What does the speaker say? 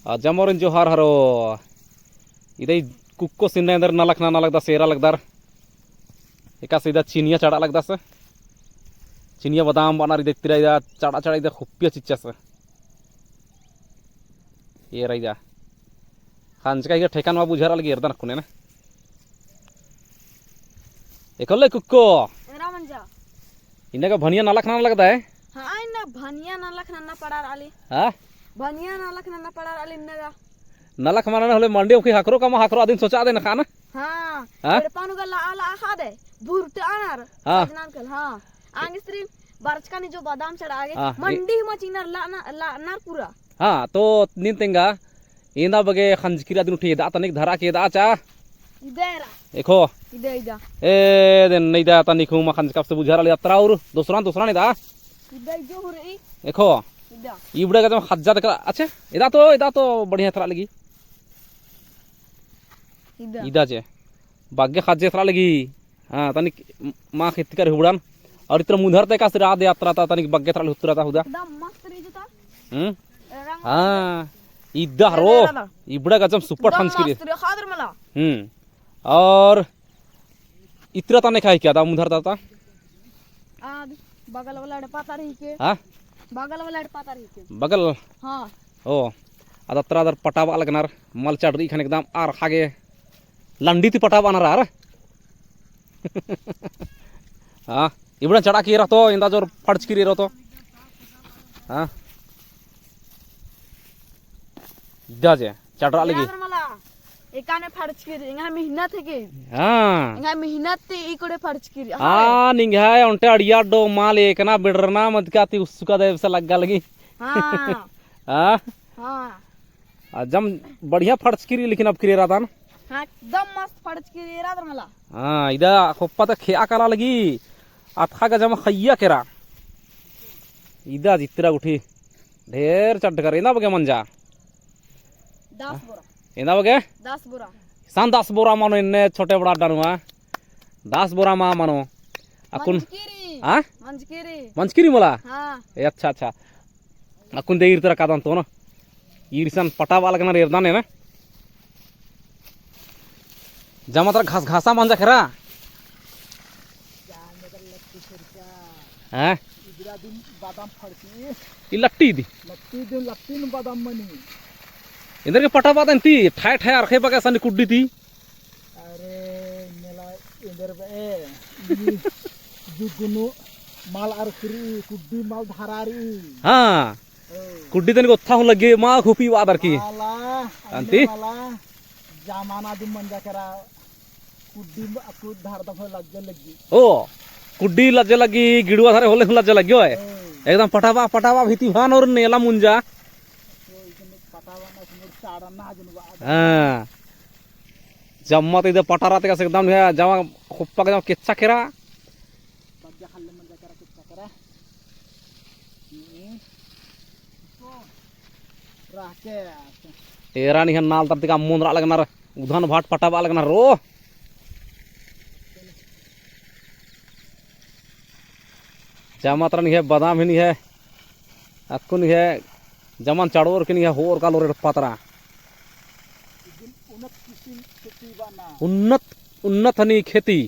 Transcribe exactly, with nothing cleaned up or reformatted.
आ, जमोरिन जोहार हरो। इदई कुक्कोस इन्ना एन्देर नलख नना लगदस, एरा लगदर। एकासे इदा चिनिया चड़ा लगदस। चिनिया बदाम बअनर इदा इतरा इदा चड़ा चड़ा इदा खुपिया चिच्चस। एरा इदा। खंजका इदा ठेकान मा बुझारआ लगी एरदन अक्कुन ना। एकोले कुक्को। एरा मंजा। इन्ना गा भनिया नलख नना लगदय? हाँ, इन्ना भनिया नलख नना पड़ारआ लगी। हाँ? भनिया नलख नना पड़ारआ लगी इन्ना गा। नलख मना ना होले मंडी ओखी हखरो कमा हखरो अदिन सोचा दे ना खाना। हाँ, हाँ? एड़पा नू गा ला, ला खा दे, भुरट आनर, हाँ। सजनान कल, हाँ। आंगे स्त्री बरचका नी जो बादाम चड़ा आगे, हाँ, ए- मंडी मा चिनर ला ना, ला नर पूरा। हाँ, तो नीन तेंगा, एन्दा बगे खंजकिरा दिन उठी एदा तनिक धरा के एदा चा। इदा एरा। एखो। इदा, इदा। ए, देन नहीं दा तनिक हूँ मा खंजका से बुझारआ लगी अतरा और दोसरान, दोसरान एदा। इदा इजो हो रही। एखो। इदा। इबड़ा गजम खज्जा तक, अच्छा, एदा तो, एदा तो बढ़िया एथरा लगी। इदा। इदा जे। बागे खज्जे एथरा लगी। हाँ, तनिक मा खेती कर हुबड़न। और इतरा मुंधर ते एकासे रात दे अतरा ता, तनिक बागे एथरा लगी उतरा ता हुदा। एकदम मस्त रही जूता। हम्म? रंग हाँ, इदा हरो। इबड़ा गजम super एकदम खंजकिरी। मस्त रही, खादर मला। हम्म। और इतरा तने खाई क्या दा मुंधर ता ता? आद बगल वाला एड़पा ता रही के। हाँ? बगल वाला एड़पा ता रही के। बगल? हाँ। ओ, अद अतरा दर पटाबआ लगनर, मल चड़री खन एकदम आर खागे लंडी ती पटाबअनर आर। हाँ, इबड़ा चड़ा की एरा तो, एन्दा जोर फड़चकी एरा तो। हाँ। इदा जे, चड़रा लगी। यार मला, एकाने फड़चकी, एंगा मेहनत है के? हाँ। एंगा मेहनत ते इकोड़े फड़चकी। हाँ, निंग्है ओन्टे अड़िया डो माल एकना बिड़रना मत का ती उसका देव से लग्गा लगी। हाँ। हाँ? हाँ। आ, जम बढ़िया फड़चकी रई, लेकिन अब किरेरा दान। हाँ, एकदम मस्त फड़चकी रई, एरा दर मला। हाँ, इदा खोप्पा ता खेआ काला लगी। अतखा गा जम खइया केरा। इदा जितरा गुठी ढेर चड्डकर, एन्दा बगे मंजा? दस बोरा। एन्दा बगे? दस बोरा। सान दस बोरा मनो एन्ने छोटे बड़ा अड्डा नुआ। दस बोरा मा मनो। अक्कुन मंजकी रई। हाँ? मंजकी रई। मंजकी रई मला? हाँ। ए, अच्छा, अच्छा। अक्कुन दे ईर तरा कादन तो ना। ईर सन पटाबआ लगनर एरदन ना। जमा तरा घास घासा मंजा केरा। हैं? इबड़ा दिन बादाम फड़की। ई लट्टी दी? लट्टी दिन लट्टी नू बादाम मनी। एन्देर गे पटाबआ दन ती, ठाय ठाय अरखई बग्गे सन्नी कुड्डी ती। अरे, मेला एन्देर बे, ई जुगनू माल अरखी रई, कुड्डी माल धरा रई। हाँ। ओ। कुड्डी तनिक ओत्था हूँ लग्गी, मा खुपी बअदर की। आला, अन्ती? अन्ने मला, जमाना दिम मंजा केरा, कुड्डी म-, कुड धरदम हूँ लज्जा लग्गी। ओ, कुड्डी लज्जा लग्गी, गिड़ुआ धरे होले हूँ लज्जा लग्गी ओए। ओ। एकदम पटाबआ, पटाबआ भीती भान और नेला मुंजा। ओ, इतने पटाबआ ना, सुमुर चाड़ा ना, जन बा। हाँ। जम्मा तो इदा पटारा तेका से एकदम है, जमा खोप्पा के जमा केच्चा केरा। एरा निंग्है नाल तर तेका अम्मोन रआ लगनर, उधन भाट पटाबआ लगनर रो। जमा तर निंग्है बादाम ही निंग्है अक्कुन निंग्है जमन चड़ोर की निंग्है होर कालोर एड़पा तरा। उन्नत किसिम खेती बअना। उन्नत, उन्नत हनी खेती।